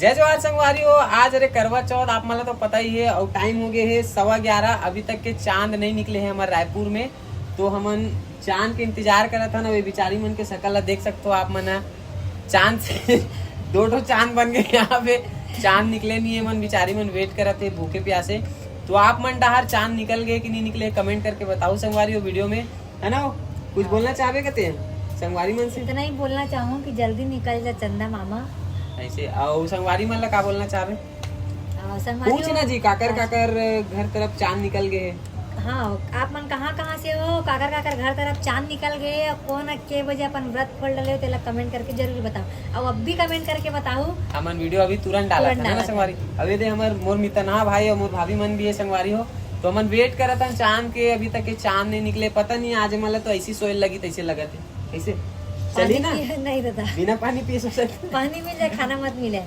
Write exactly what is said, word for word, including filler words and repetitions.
जय जोहार संगवारी हो। आज अरे करवा चौथ, आप मन ला तो पता ही है, और टाइम हो गए है सवा ग्यारह, अभी तक के चांद नहीं निकले हैं हमारे रायपुर में। तो हमन चांद के इंतजार करत हन। अभी बिचारी मन के शकल ला देख सकते हो आप मन ह। चांद से दो ठो चांद बन गए यहाँ पे, चांद निकले नहीं है मन, बिचारी मन वेट करत है भूखे प्यासे। तो आप मन डहार चांद निकल गए कि नहीं निकले, कमेंट करके बताओ संगवारी हो वीडियो में, है ना? कुछ बोलना चाहबे कते संगवारी मन से? इतना ही बोलना चाहूँ कि जल्दी निकल जा चंदा मामा। ऐसे और संगवारी मन ला का बोलना चाहबे? और संगवारी पूछ हो- ना जी, काकर काकर घर तरफ चांद निकल गए है? हाँ, आप मन कहाँ कहाँ से हो? काकर काकर घर तरफ चांद निकल गए, और कौन के बजे अपन व्रत खोल डाले हो, तेला कमेंट करके जरूर बताओ। और अब भी कमेंट करके बताओ। हमन वीडियो अभी तुरंत डालत तुरंत है ना डालत है। संगवारी। अब ये दे हमर मोर मितना भाई और मोर भाभी मन भी है संगवारी हो, तो हमन वेट करत हन चांद के। अभी तक के चांद नहीं निकले, पता नहीं आज मन ला तो ऐसी सोए लगी तैसे लगत है। कैसे चली पानी ना? पिए नहीं दादा। बिना पानी पिए सो सकते। पानी मिल जाए, खाना मत मिले।